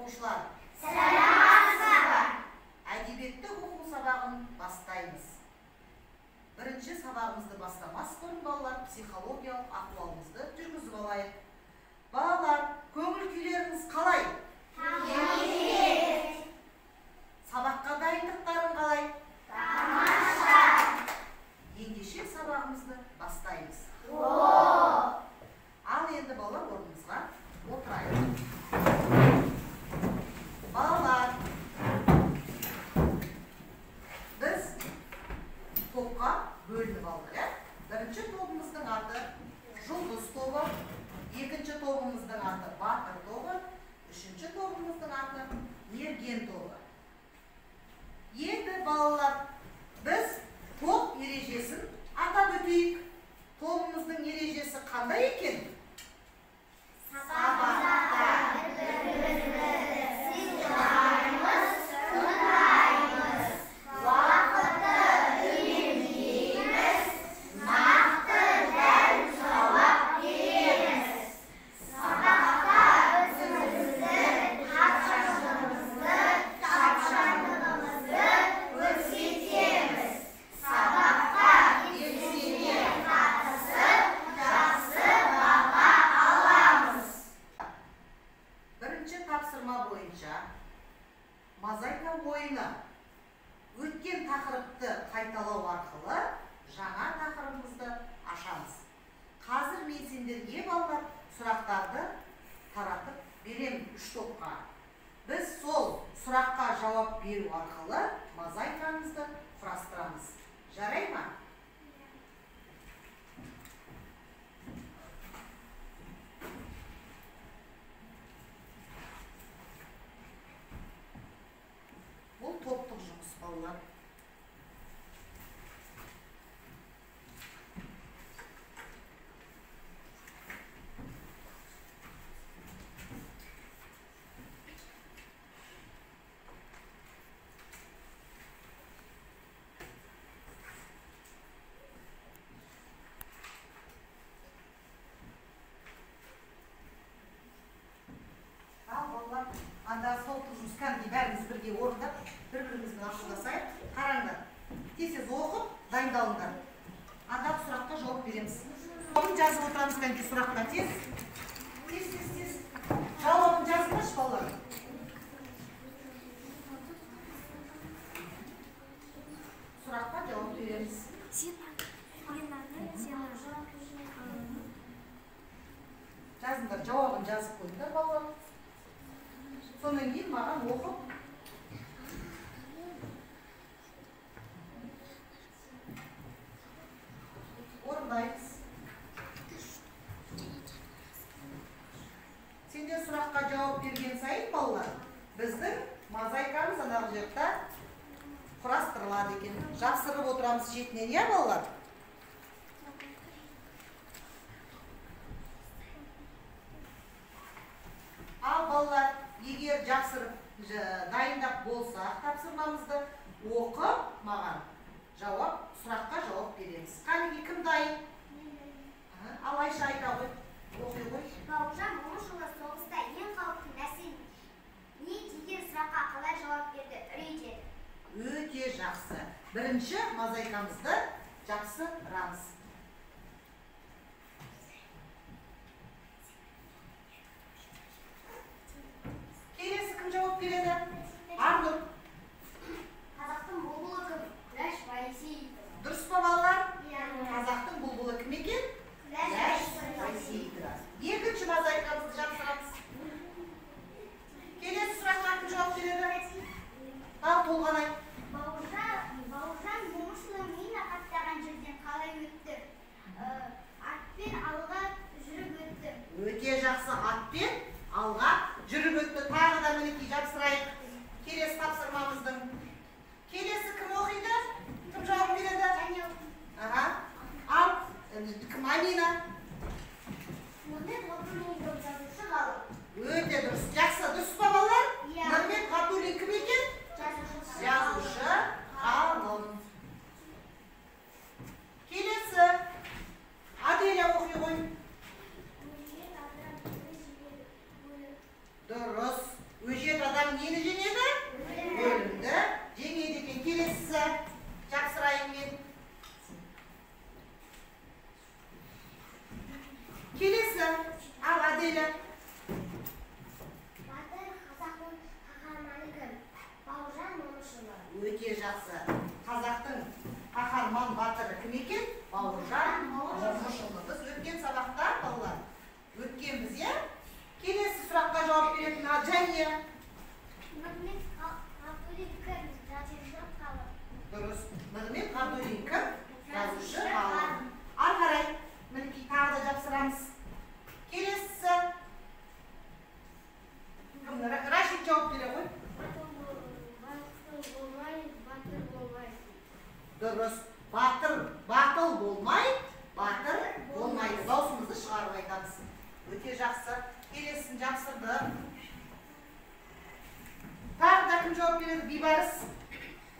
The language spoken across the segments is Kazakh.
Оқушылар. Саламатсыз ба? Әдебиетті оқу сабағын бастаймыз. Бірінші сабағымызды бастамас бұрын балалар психологиялық ахуалымызды жүргізіп алайық. Балалар, көңіл күйлеріңіз қалай? Керемет. Сабаққа дайындықтарың қалай? Тамаша. Ендеше сабағымызды бастаймыз. Ал енді балалар орнымызға отырайық. Балалар, біз топқа бөлініп алдық, ә? Бірінші тобымыздың аты Жұлдыз тобы, екінші тобымыздың аты Батыр тобы, үшінші тобымыздың аты Мерген тобы. Енді балалар, біз топ ережесін атап өтейік. Тобымыздың ережесі қандай екен? Сабақта бір-бірімізді сыйлаймыз, тыңдаймыз, уақытты үнемдейміз, нақты дәл жауап береміз. Сабақта өзіміздің тапшаңдығымызды көрсетеміз. Сабаққа белсене қатысып, жақсы баға аламыз. Бірінші тапсырма бойынша мозаика ойыны. Өткен тақырыпты қайталау арқылы жаңа тақырыбымызды ашамыз. Қазір мен сендерге балалар сұрақтарды таратып беремін үш топқа. Біз сол сұраққа жауап беру арқылы мозаикамызды құрастырамыз. Жарай ма? Бұл топтық жұмыс балалар. Ал балалар, анда топтық жұмыс кәдімгідей бәріміз бірге орындап, бір-бірімізбен ақылдасайық. Қараңдар, тез-тез оқып, дайындалыңдар. Андағы сұраққа жауап береміз. Жауабын жазып отырамыз кәдімгі сұраққа тез. Тез, тез, тез. Жауабын жазыңдаршы балалар. Сұраққа жауап береміз. Жазыңдар, жауабын жазып қойыңдар балалар. Содан кейін маған оқып орындаймыз. Сендер сұраққа жауап берген сайын балалар, біздің мозаикамыз анағы жерде құрастырылады екен. Жапсырып отырамыз шетінен, иә балалар? Ал балалар, егер жапсырып дайындап болсақ тапсырмамызды оқып маған жауап, сұраққа жауап береміз. Қанеки, кім дайын? Ал Айша айта ғой, оқи ғой. Бауыржан Момышұлы соғыста ең қауіпті нәрсе не деген сұраққа қалай жауап берді? Үрей деді. Өте жақсы. Бірінші мозаикамызды жапсырамыз. Келесі кім жауап береді? Арнұр. Қазақтың бұлбұлы кім? Күләш Байсейітова. Дұрыс па балалар? Иә. Қазақтың бұлбұлы кім екен? Күләш Байсейітова. Екінші мозаикамызды жапсырамыз. Келесі сұраққа кім жауап береді? Ал Толғанай. Бауыржан Момышұлы мина қаптаған жерден қалай өтті? Атпен алға жүріп өтті. Өте жақсы, атпен алға жүріп өтті. Тағы да мінекей жапсырайық. Келесі тапсырмамыздың. Келесі кім оқиды? Кім жауап береді? Аха. Ал кім? Амина. Нұрмет Ғабдуллин кім? Жазушы ғалым. Өте дұрыс. Жақсы, дұрыс па балалар? Иә. Нұрмет Ғабдуллин кім екен? Жазушы. Жазушы ғалым. Келесі Аделя оқи ғой. Дұрыс. Өжет Аделя. Батыр қазақтың қаһарманы кім? Бауыржан Момышұлы. Өте жақсы. Қазақтың қаһарман батыры кім екен? Бауыржан Момышұлы. Біз өткен сабақта, балалар, өткенбіз, иә? Келесі сұраққа жауап беретін Жания. Нығмет Ғабдуллин кім? Жазушы, ғалым. Дұрыс. Нығмет Ғабдуллин кім? Жазушы, ғалым. Ары қарай, мінекей тағы да жапсырамыз. Келесісі. Кім? Рашид жауап бере ғой. Батыл болмай, батыр болмайсың. Дұрыс. Батыр, батыл болмай, батыр болмайды. Даусымызды шығарып айтамыз. Өте жақсы. Келесісін жапсырдық. Тағы да кім жауап береді? Бейбарыс.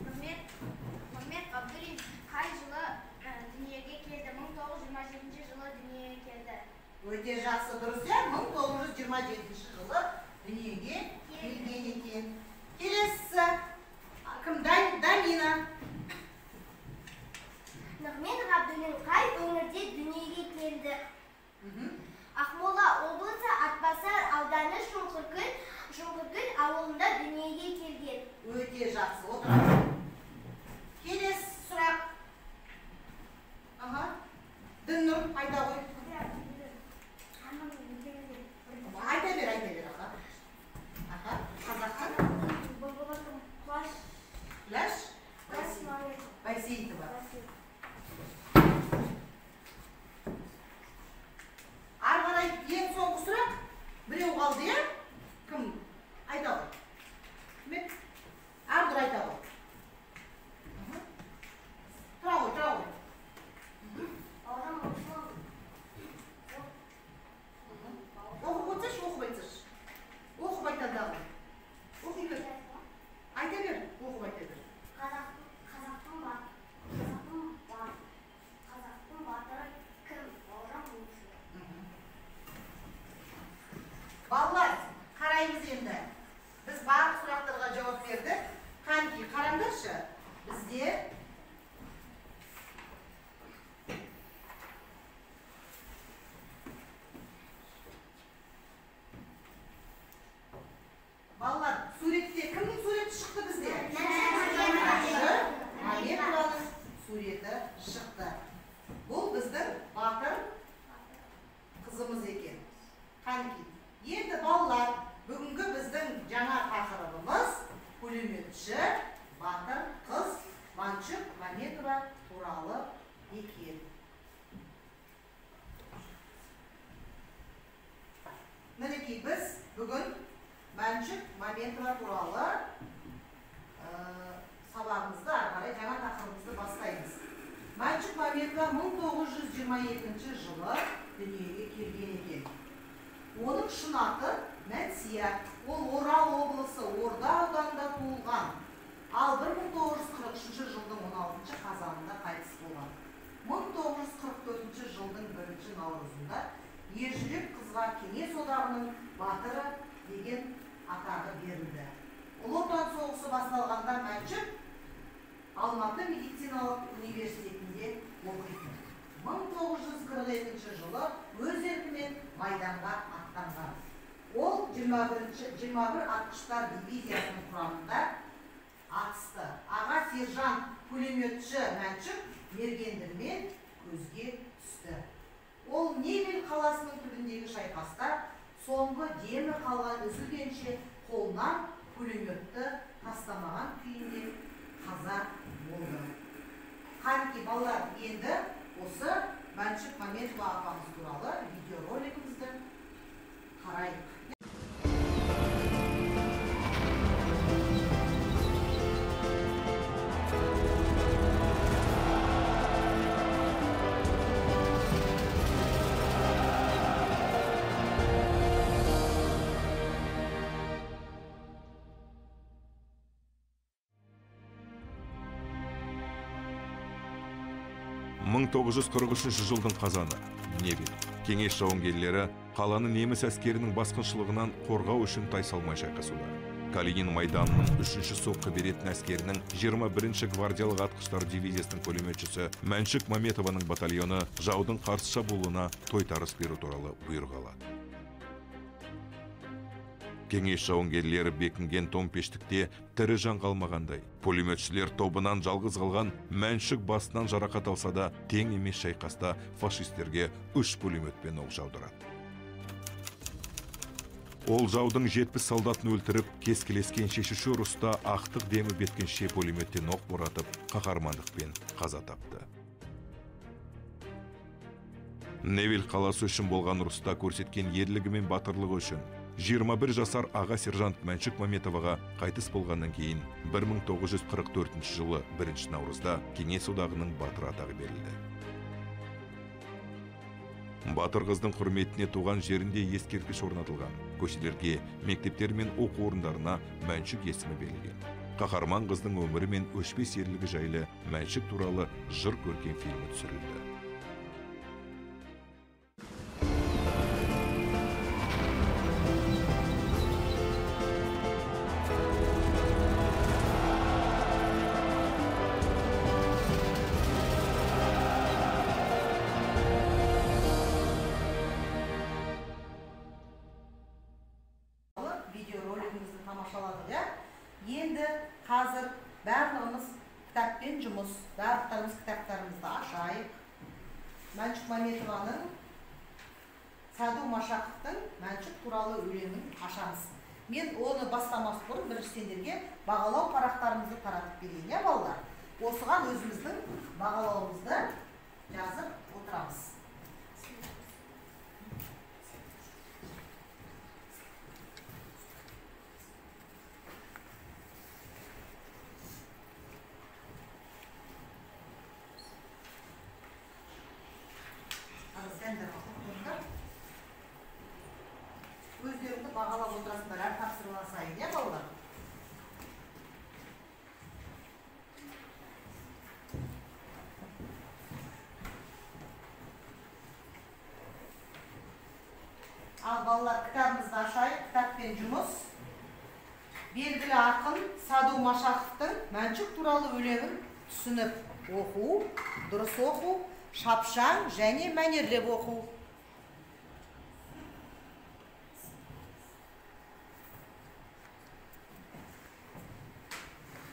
Нығмет Ғабдуллин қай жылы дүниеге келді? 1927 жылы дүниеге келді. Өте жақсы, дұрыс, иә? 1927 жылы дүниеге келген екен. Келесісі кім? Дамина. Нығмет Ғабдуллин қай өңірде дүниеге келді? Ақмола облысы Атбасар ауданы Шұңқыркөл ауылында дүниеге келген. Өте жақсы, отырамыз. Келесі сұрақ. Аха. Діннұр, айта ғой. Айта бер, айта бер, аха. Аха, қазақтың Күләш Байсейітова. Ары қарай ең соңғы сұрақ. Біреу қалды, иә? Кім? Айта ғой. Кім еді? Ардұр айта ғой. Тұра ғой, тұра ғой. Оқып отырсайшы, оқып айтсайшы. Оқып айта дағы. Оқи бер. Айта бер, оқып айта бер. Қазақтың батыры кім? Бауыржан Момышұлы. Балалар, қараймыз енді. Біз барлық сұрақтарға жауап бердік. Қанки, қараңдаршы. Бізде балалар, суретте кімнің суреті шықты бізде? Мәметованың суреті шықты. Бұл біздің батыр қызымыз екен. Қанки. Енді балалар, бүгінгі біздің жаңа тақырыбымыз пулеметші батыр қыз Мәншүк Мәметова туралы екен. Мінекей біз бүгін Мәншүк Мәметова туралы сабағымызды ары қарай жаңа тақырыбымызды бастаймыз. Мәншүк Мәметова 1922 жылы дүниеге келген екен. Оның шын аты Мәнсия. Ол Орал облысы Орда ауданында туылған. Ал 1943 жылдың 16 қазанында қайтыс болған. 1944 жылдың 1 наурызында ержүрек қызға Кеңес Одағының батыры деген атағы берілді. Ұлы Отан соғысы басталғанда Мәншүк Алматы медициналық университетінде оқитын. 1942 жылы өз еркімен майданға аттанған. Ол 21 атқыштар дивизиясының құрамында атысты. Аға сержант пулеметші Мәншүк мергендігімен көзге түсті. Ол Невель қаласының түбіндегі шайқаста соңғы демі қалған үзілгенше қолынан пулеметті тастамаған күйінде қаза болды. Қанки, балалар, енді осы Мәншүк Мәметова апамыз туралы видеоролигімізді қарайық. 1943 жылдың қазаны. Невель. Кеңес жауынгерлері қаланы неміс әскерінің басқыншылығынан қорғау үшін тайсалмай шайқасуда. Калинин майданының 3-ші соққы беретін әскерінің 21-ші гвардиялық атқыштар дивизиясының пулеметшісі Мәншүк Мәметованың батальоны жаудың қарсы шабуылына тойтарыс беру туралы бұйрық алады. Кеңес жауынгерлері бекінген томпештікте тірі жан қалмағандай. Пулеметшілер тобынан жалғыз қалған Мәншүк басынан жарақат алса да, тең емес шайқаста фашистерге 3 пулеметпен оқ жаудырады. Ол жаудың 70 солдатын өлтіріп, кескілескен шешуші ұрыста ақтық демі беткенше пулеметтен оқ боратып, қаһармандықпен қаза тапты. Невель қаласы үшін болған ұрыста көрсеткен ерлігі мен батырлығы үшін 21 жасар аға сержант Мәншүк Маметоваға қайтыс болғаннан кейін 1944 жылы 1 наурызда Кеңес Одағының батыр атағы берілді. Батыр қыздың құрметіне туған жерінде ескерткіш орнатылған. Көшелерге, мектептер мен оқу орындарына Мәншүк есімі берілген. Қаһарман қыздың өмірі мен өшпес ерлігі жайлы Мәншүк туралы жыр көркем фильмі түсірілді. Видеоролигімізді тамашаладық, иә? Енді қазір барлығымыз кітаппен жұмыс, барлықтарымыз кітаптарымызды ашайық. Мәншүк Маметованың, Сәду Машақовтың Мәншүк туралы өлеңін ашамыз. Мен оны бастамас бұрын бірінші сендерге бағалау парақтарымызды таратып берейін, иә, балалар? Осыған өзіміздің бағалауымызды жазып отырамыз. Өздеріңді бағалап отырасыңдар әр тапсырма сайын, иә, балалар? Ал балалар, кітабымызды ашайық. Кітаппен жұмыс. Белгілі ақын Саду Машақовтың Мәншүк туралы өлеңін түсініп оқу, дұрыс оқу, шапшаң және мәнерлеп оқу.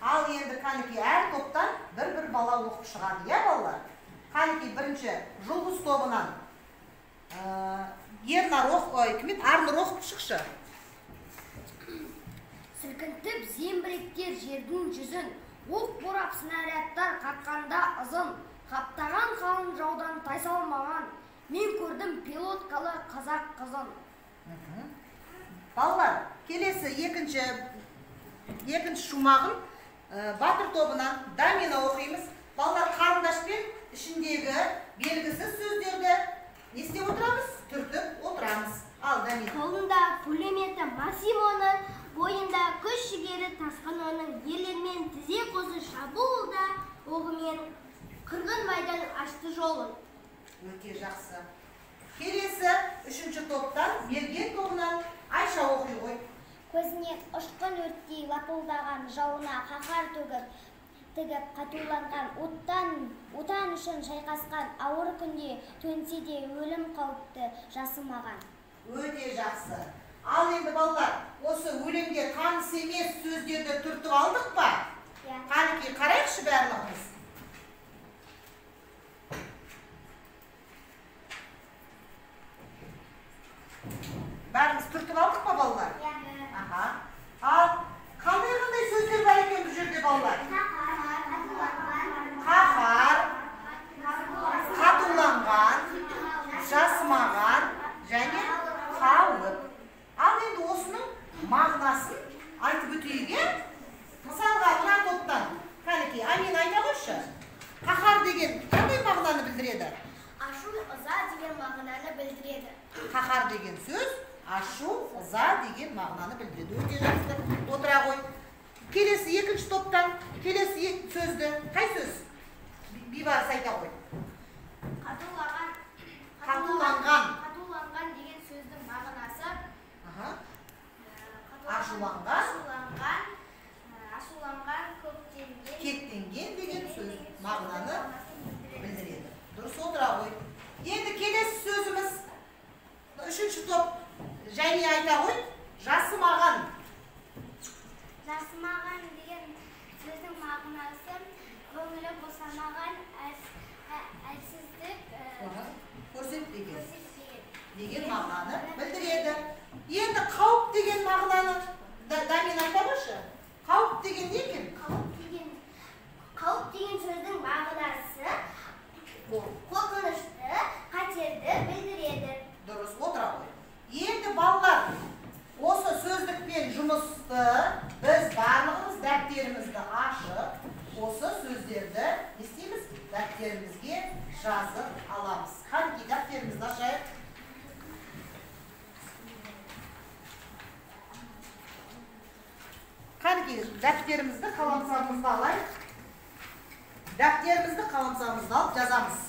Ал енді қанекей әр топтан бір-бір бала оқып шығады, иә, балалар? Қанекей бірінші Жұлдыз тобынан Ернар Арнұр оқып шықшы. Сілкінтіп зеңбіректер жердің жүзін, оқ борап снарядтар қаққанда ызын, қаптаған қалың жаудан тайсалмаған, мен көрдім пилоткалы қазақ қызын. Балалар, келесі екінші шумағын Батыр тобынан Дамина оқимыз. Балалар, қарындашпен ішіндегі белгісіз сөздерді не істеп отырамыз? Түртіп отырамыз. Ал, Дамина. Қолында пулеметі Максимоның, бойында күш жігері тасқын оның, ерлермен тізе қосы шабуылда оғымен қырғын майдан ашты жолын. Өте жақсы. Келесі үшінші топтан Мерген тобынан Айша оқи ғой. Көзінен ұшқын өрттей лапылдаған жауына қаһар төгіп, тігіп қатуланған, отан үшін шайқасқан, ауыр күнде төнсе де өлім қауіпті жасымаған. Өте жақсы. Ал енді балалар, осы өлеңге таныс емес сөздерді түртіп алдық па? Иә. Қанекей қарайықшы барлығымыз. Бәріміз түртіп алдық па, балалар? Иә. Аха. Ал қандай-қандай сөздер бар екен бұл жерде, балалар? Қаһар, қатуланған, жасымаған және қауіп. Ал енді осының мағынасын айтып өтейік, иә? Мысалға, мына топтан қанекей Амин айта қойшы. Қаһар деген қандай мағынаны білдіреді? Ашу, ыза деген мағынаны білдіреді. Қаһар деген сөз ашу, ыза деген мағынаны білдіреді. Өте жақсы. Отыра ғой. Келесі екінші топтан келесі сөзді қай сөз? Бейбарыс айта ғой. Қатуланған. Қатуланған. Қатуланған деген сөздің мағынасы ашуланған, ашуланған, көктенген, кектенген деген сөз мағынаны білдіреді. Дұрыс, отыра ғой. Енді келесі сөзіміз үшінші топ және айта ғой. Жасымаған. деген мағынаны білдіреді. Енді қауіп деген мағынаны Дамин айта қойшы. Қауіп деген не екен? Қауіп деген сөздің мағынасы қорқынышты, қатерді білдіреді. Дұрыс, отыра қой. Енді балалар, осы сөздікпен жұмысты біз барлығымыз дәптерімізді ашып, осы сөздерді не істейміз? Дәптерімізге жазып аламыз. Қанекей, дәптерімізді ашайық. Қанекей, дәптерімізді, қаламсабымызды алайық. Дәптерімізді, қаламсабымызды алып жазамыз.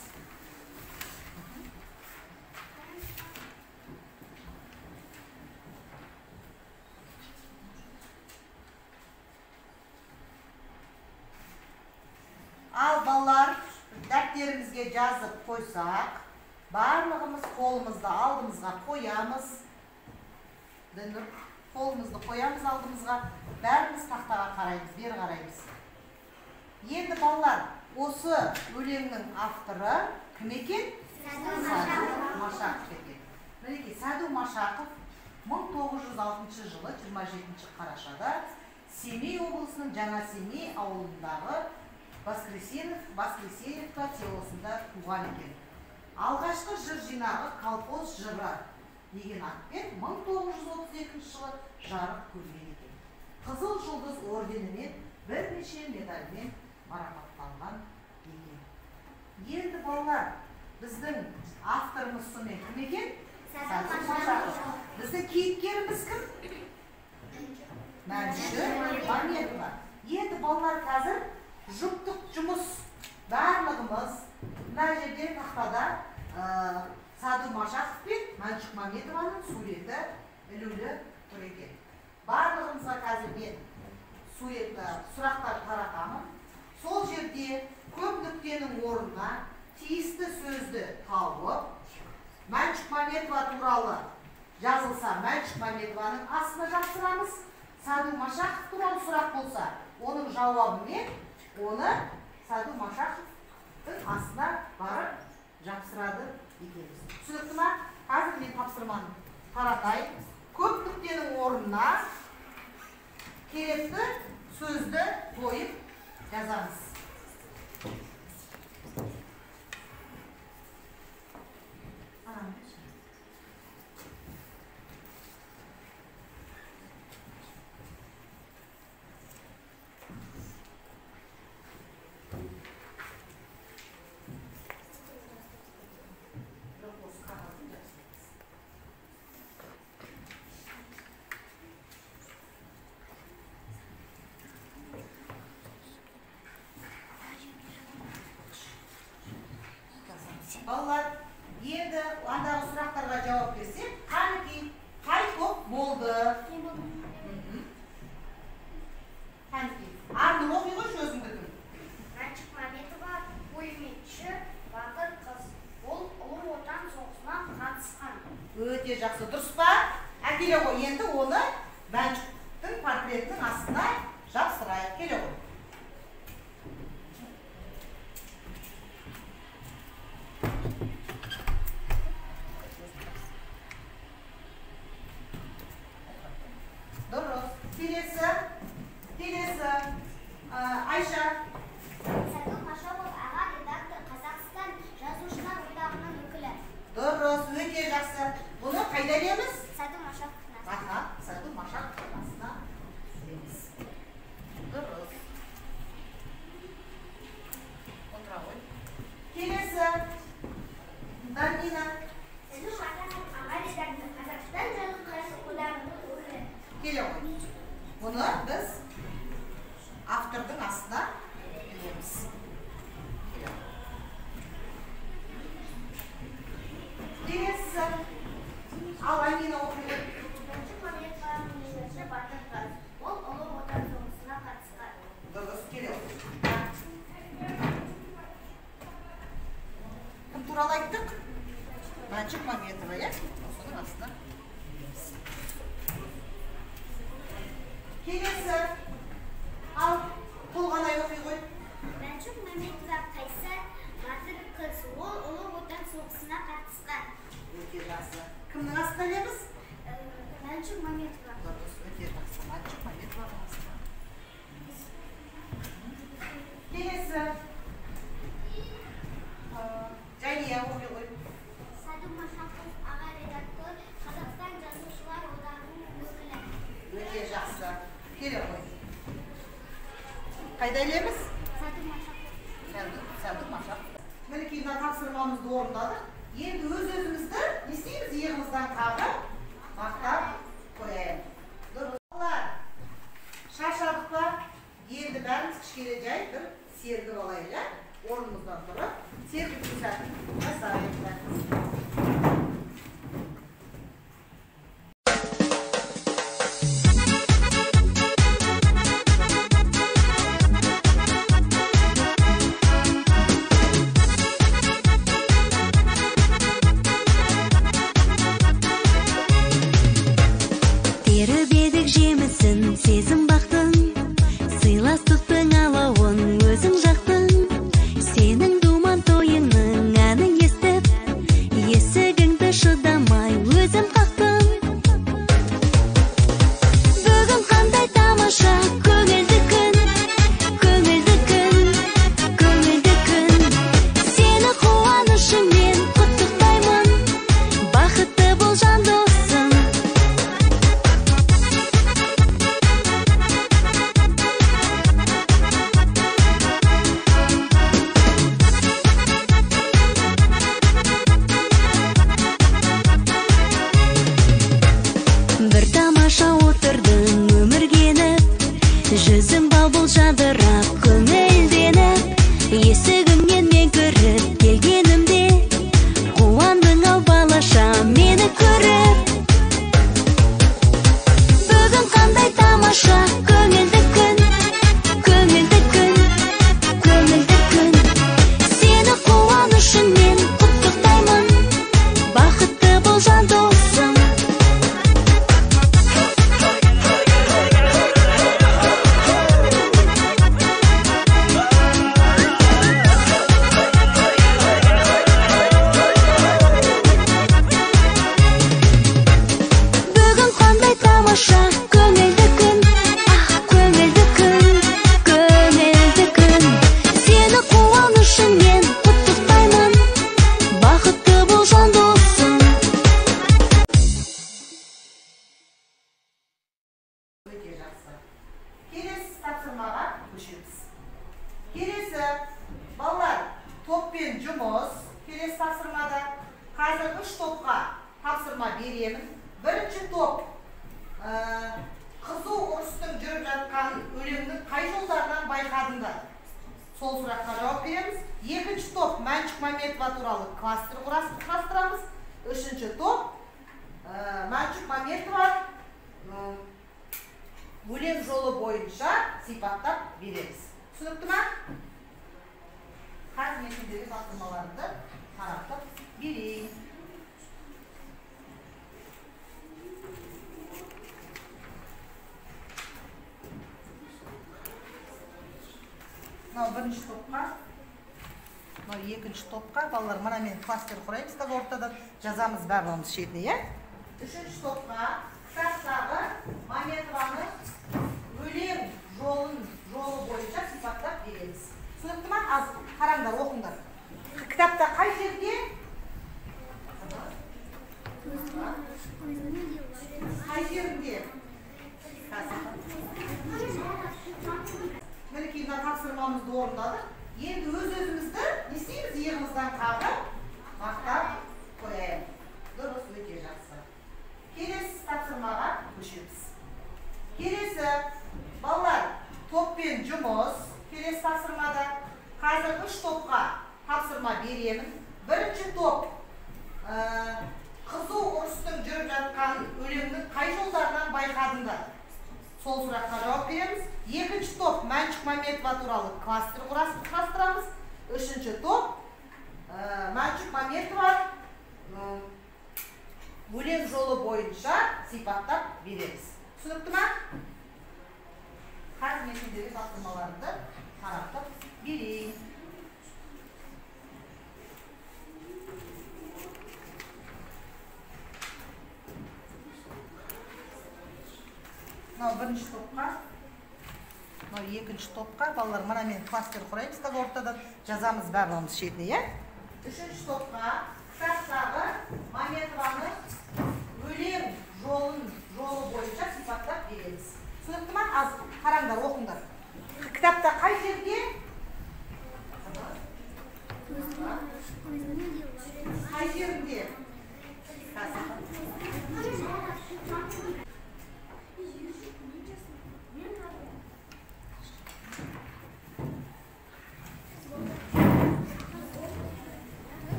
Ал балалар, дәптерімізге жазып қойсақ, барлығымыз қолымызды алдымызға қоямыз. Дінұр, қолымызды қоямыз алдымызға, бәріміз тақтаға қараймыз, бері қараймыз. Енді балалар, осы өлеңнің авторы кім екен? Сәду Машақов екен. Мінекей, Сәду Машақов 1906 жылы 27 қарашада Семей облысының Жаңа Семей ауылындағы Воскресеновка селосында туған екен. Алғашқы жыр жинағы «Колхоз жыры» деген атпен 1932 жылы жарық көрген екен. Қызыл жұлдыз орденімен бірнеше медальмен марапатталған екен. Енді балалар, біздің авторымыз сонымен кім екен? Сәду Машақов. Біздің кейіпкеріміз кім? Мәншүк Мәметова. Енді балалар, қазір жұптық жұмыс, барлығымыз мына жерде тақтада Сәду Машақов пен Мәншүк Мәметованың суреті ілулі тұр екен. Барлығымызға қазір мен сурет, сұрақтар таратамын. Сол жерде көп нүктенің орнына тиісті сөзді тауып, Мәншүк Мәметова туралы жазылса, Мәншүк Мәметованың астына жапсырамыз. Сәду Машақов туралы сұрақ болса, оның жауабымен оны Сәду Машақовтың астына барып жапсырады екенбіз. Түсінікті ма? Қазір мен тапсырманы таратайын. Көп нүктенің орнына керекті сөзді қойып жазамыз. Балалар, енді андағы сұрақтарға жауап берсек, қанекей, қай топ болды? Қанекей, Арнұр оқи қойшы өзіңдікін. Мәншүк Мәметова пулеметші, батыр қыз. Ол Ұлы Отан соғысына қатысқан. Өте жақсы, дұрыс па? Әкеле ғой, енді оны Мәншүктің портретінің астына жапсырайық. Келе ғой. Дұрыс. Келесі, келесі, Айша. Сәду Машақов аға редактор, Қазақстан Жазушылар одағының өкілі. Дұрыс, өте жақсы. Бұны қайда ілеміз? Сәду Машақовтың астына. Аха, Сәду Машақовтың астына ілеміз. Дұрыс. Отыра ғой. Келесі, Дамина. Сәду Машақов аға редактор, Қазақстан Жазушылар одағының өкілі. Келе ғой. Бұны біз автордың астына ілеміз. Келесі. Ал Амина оқиды. Мәншүк Мәметова пулеметші, батыр қыз. Ол Ұлы Отан соғысына қатысқан. Дұрыс, келе ғой. Кім туралы айттық? Мәншүк Мәметова, иә? Осының астына ілеміз. Келесі. Ал Толғанай оқи ғой. Мәншүк Мәметова қайсар, батыр қыз. Ол Ұлы Отан соғысына қатысқан. Өте жақсы. астына ілеміз? Мәншүк Мәметова. Дұрыс, өте жақсы. Мәншүк Мәметованың астына. Келесі. Жәния оқи ғой. Сәду Машақов, аға редактор, Қазақстан Жазушылар одағының өкілі. Өте жақсы. Келе ғой. Қайда ілеміз? Сәду Машақов. Сәду Машақов. Мінекей, мына тапсырмамызды орындадық. Енді өз-өзімізді не істейміз? Иығымыздан қағып, мақтап қояйық. Дұрыс. Балалар, шаршадық па? Енді бәріміз кішкене жай бір сергіп алайық, ә? Орнымыздан тұрып, сергіту сәтін жасайық бәріміз. Теріп едік жемісін, сезім бақтың, сыйластықтың алауын өзің жақтың. Сенің думан тойыңның әнін естіп, есігіңді шыдамай өзім қақтым. Бүгін қандай тамаша көңілді күн, көңілді күн, көңілді күн. Сені қуанышыңмен құттықтаймын, бақытты бол жан досым. Бір тамаша отырдың өмірге еніп, жүзің бал-бұл жадырап көңілденіп. Есігіңнен мен кіріп келгенімде, қуандың ау балаша мені көріп. Бүгін қандай тамаша көңілді күн, көңілді күн, көңілді күн. Сені қуанышыңмен құттықтаймын, бақытты бол жан досым. Бүгін қандай тамаша көңілді күн, ах, көңілді күн, көңілді күн. Сені қуанышыңмен құттықтаймын, бақытты бол жан досым. Өте жақсы. Келесі тапсырмаға көшеміз. Келесі, балалар, топпен жұмыс. Келесі тапсырмада қазір 3 топқа тапсырма беремін. Бірінші топ қызу ұрыстың жүріп жатқанын өлеңнің қай жолдарынан байқадыңдар? Сол сұраққа жауап береміз. Екінші топ Мәншүк Мәметова туралы кластер құрастырамыз. Үшінші топ Мәншүк Мәметова өлең жолы бойынша сипаттап береміз. Түсінікті ма? Қазір мен сендерге тапсырмаларымды таратып берейін. Мынау бірінші топқа, мынау екінші топқа. Балалар, мына мен кластер құраймыз қазір ортадан, жазамыз барлығымыз шетіне, иә? Үшінші топқа кітаптағы Мәметованың өлең жолы бойынша сипаттап береміз. Түсінікті ма? Аз қараңдар, оқыңдар. Кітапта қай жерде? Қай жерінде? Мінекей, мына тапсырмамызды орындадық. Енді өз-өзімізді не істейміз? Иығымыздан қағып, мақтап қояйық. Дұрыс, өте жақсы. Келесі тапсырмаға көшеміз. Келесі, балалар, топпен жұмыс. Келесі тапсырмада қазір 3 топқа тапсырма беремін. Бірінші топ қызу ұрыстың жүріп жатқанын өлеңнің қай жолдарынан байқадыңдар? Сол сұраққа жауап береміз. Екінші топ Мәншүк Мәметова туралы кластер құрастырамыз. Үшінші топ Мәншүк Мәметова өлең жолы бойынша сипаттап береміз. Түсінікті ма? Қазір мен сендерге тапсырмаларымды таратып берейін. Мынау бірінші топқа, мынау екінші топқа. Балалар, мына мен кластер құраймыз қазір, ортадан жазамыз барлығымыз шетіне, иә? Үшінші топқа кітаптағы Маметованы өлең жолы бойынша сипаттап береміз. Түсінікті ма? Аз қараңдар, оқыңдар. Кітапта қай жерде? Қай жерінде?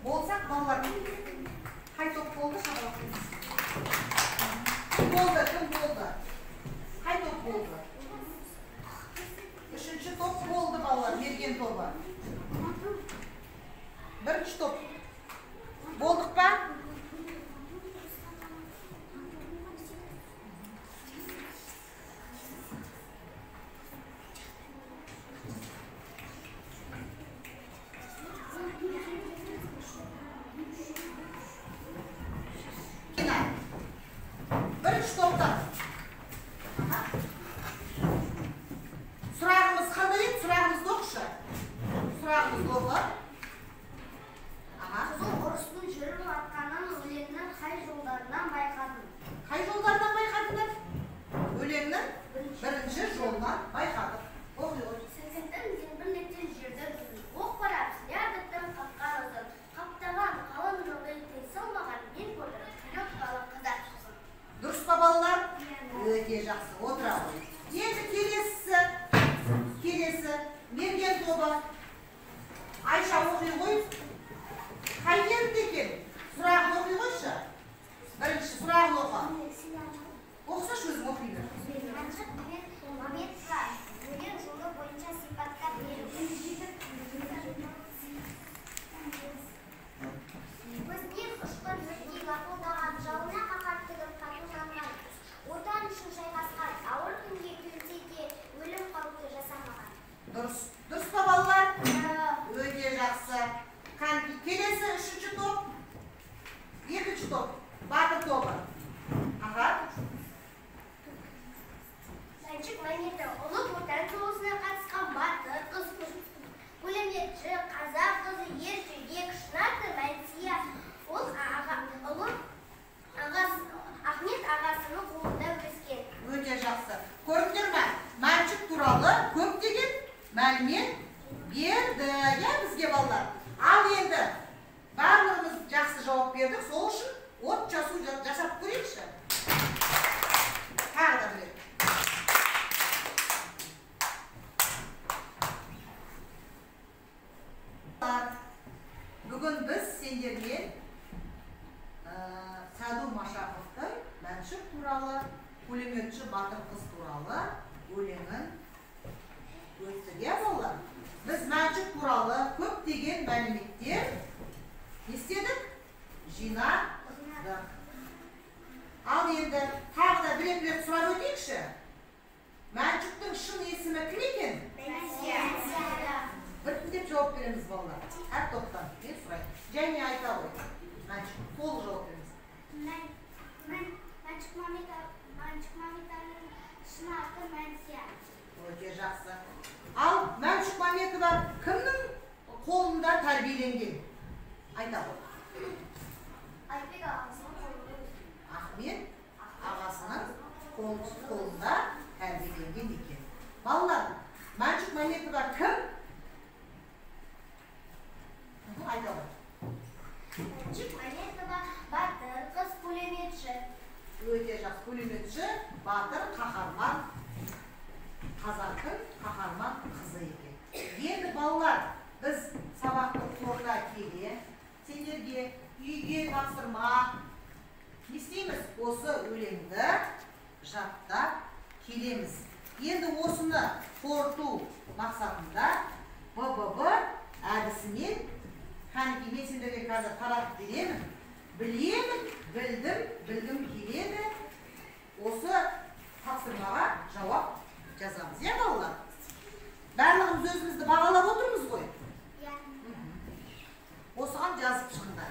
Болсақ, балалар, қай топ болды? Кім болды? Кім болды? Қай топ болды? Үшінші топ болды, балалар, мерген тобы. Бірінші топ. Болдық па? Бірінші топтан. Сұрағымыз қандай еді? Сұрағымызды оқышы. Сұрағымызды оқы. Қызыл ұрыстың жүріп жатқанын өлеңнің қай жолдарынан байқадың? Қай жолдарынан байқадыңдар? Өлеңнің бірінші жолынан байқадық. Оқи ғой. Сілкінтін зеңбіректен жерді жүзін, оқ барап снарядтың қаққан ызын, қаптаған қалың жолдай тыйсылмаған мен көрдім клеткалы қазақ қызын. Дұрыс па, балалар? Өте жақсы, отыра ғой. Енді келесі мерген тобы. Айша, оқи ғой. Қай жерінде екен? Сұрағын оқи қойшы. Бірінші сұрағын оқы. Оқысашы, өзің оқи бер. Мәншүк Мәметова өлең жолы бойынша сипаттап беру. Көзінен ұшқын өрттей лапылдаған, жауына қаһар тігіп қатуланған, Отан үшін шайқасқан, ауыр күнге төнсе де өлім қаупі жасамаған. Дұрыс. Дұрыс па, балалар? Өте жақсы. Келесі үшінші топ, екінші топ, батыр тобы. Аға. Мәншүк Мәметова Ұлы Отан соғысына қатысқан батыр қыз, пулеметші, қазақ қызы, ер жүрек, шын аты Мәнсия. Ол Ахмет ағасының қолында өскен. Өте жақсы. Көрдіңдер ме? Мәншүк туралы көптеген мәлімет берді, иә, бізге балалар. Ал енді барлығымыз жақсы жауап бердік, сол үшін от жасу жасап көрейікші. Тағы да бір рет. Бүгін біз сендермен Сәду Машақовтың Мәншүк туралы, пулеметші батыр қыз туралы өлеңін өттік, иә, балалар? Біз Мәншүк туралы көптеген мәліметтер не істедік? Жинадық. Ал енді тағы да бір екі рет сұрап өтейікші. Мәншүктің шын есімі кім екен? Мәнсия. Біртіндеп жауап береміз, балалар. Әр топтан мен сұрайын. Және айта ғой. Мәншүк толық жауап береміз. Мәншүк Мәметованың шын аты Мәнсия. Өте жақсы. Ал Мәншүк Мәметова кімнің қолында тәрбиеленген? Айта ғой. Айбек ағасының қолында өскен. Ахмет ағасының қолында тәрбиеленген екен. Балалар, Мәншүк Мәметова кім? Айта ғой. Мәншүк Мәметова батыр қыз, пулеметші. Өте жақсы, пулеметші, батыр, қаһарман, қазақтың қаһарман қызы екен. Енді балалар, біз сабақты қорыта келе сендерге үйге тапсырма не істейміз? Осы өлеңді жаттап келеміз. Енді осыны қорыту мақсатында БББ әдісімен кәнекей мен сендерге қазір таратып беремін. Білемін, білдім, білгім келеді. Осы тапсырмаға жауап жазамыз, иә, балалар? Барлығымыз өзімізді бағалап отырмыз ғой. Иә. Осыған жазып шығыңдар.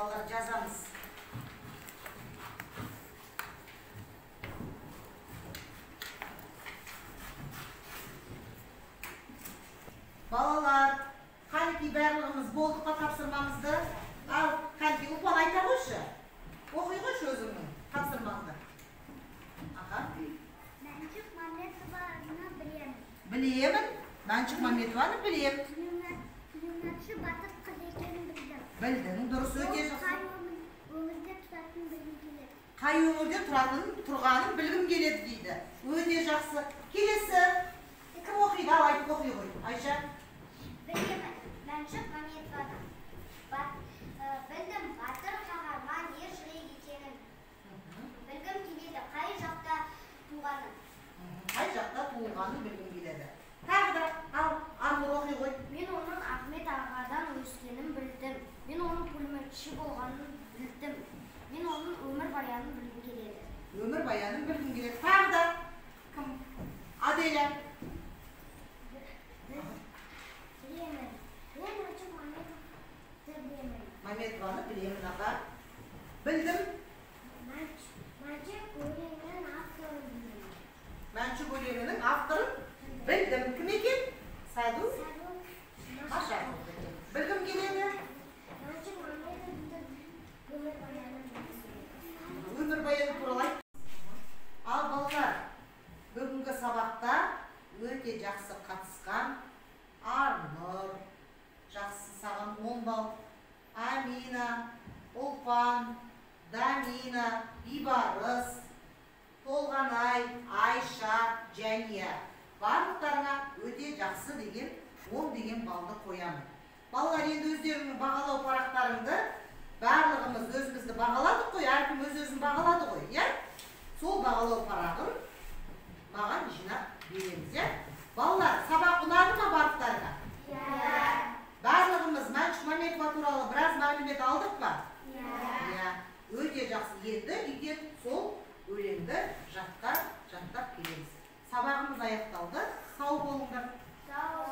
Балалар, жазамыз. Балалар, қанекей, барлығымыз болдық па тапсырмамызды? Ал, қанекей, Ұлпан, айта қойшы. Оқи қойшы өзіңнің тапсырмаңды. Аха. Мәншүк Мәметованы білемін. Білемін. Мәншүк Мәметованы білемін. Пулеметші батыр қыз екенін білдім. Білдің, дұрыс, өте Ол жақсы. қай өңірде тұратынын білгім келеді. Қай өңірде тұрғанын білгім келеді дейді. Өте жақсы. Келесі. Кім оқиды? Ал, айтып оқи ғой. Айша. Білемін. Мәншүк Мәметованы. Білдім, батыр қаһарман ер жүрек екенін. Білгім келеді, қай жақта туғанын. Қай жақта туылғанын білгім келеді. Тағы да, ал, Арнұр, оқи ғой. Мен оның Ахмет ағадан өскенін білдім. Мен оның пулеметші болғанын білдім. Мен оның өмір баянын білгім келеді. Өмір баянын білгім келеді. Тағы да кім? Аделя. Білемін. Мен Мәншүк Мәметованы білемін. Мәметованы білемін, аға. Білдім. Мәншүк өлеңінің авторын білемін. Мәншүк өлеңінің авторын білдім. Кім екен? Сәду Сәду Машақов. Білгім келеді. Мәншүк Мәметовтың өмір баянын білгім келеді. Өмір баяны туралы айт. Ал, балалар, бүгінгі сабақта өте жақсы қатысқан Арнұр, жақсы, саған 10 балл, Амина, Ұлпан, Дамина, Бибарыс, Толғанай, Айша, Жәния. Барлықтарыңа өте жақсы деген 10 деген балды қоямын. Балалар, енді өздеріңнің бағалау парақтарыңды, барлығымыз өзімізді бағаладық қой, әркім өз өзін бағалады ғой, иә? Сол бағалау парағын маған жинап береміз, иә? Балалар, сабақ ұнады ма барлықтарыңа? Иә. Барлығымыз Мәншүк Мәметова туралы біраз мәлімет алдық па? Иә. Иә. Өте жақсы. Енді үйден сол өлеңді жаттап келеміз. Сабағымыз аяқталды. Сау болыңдар. Сау.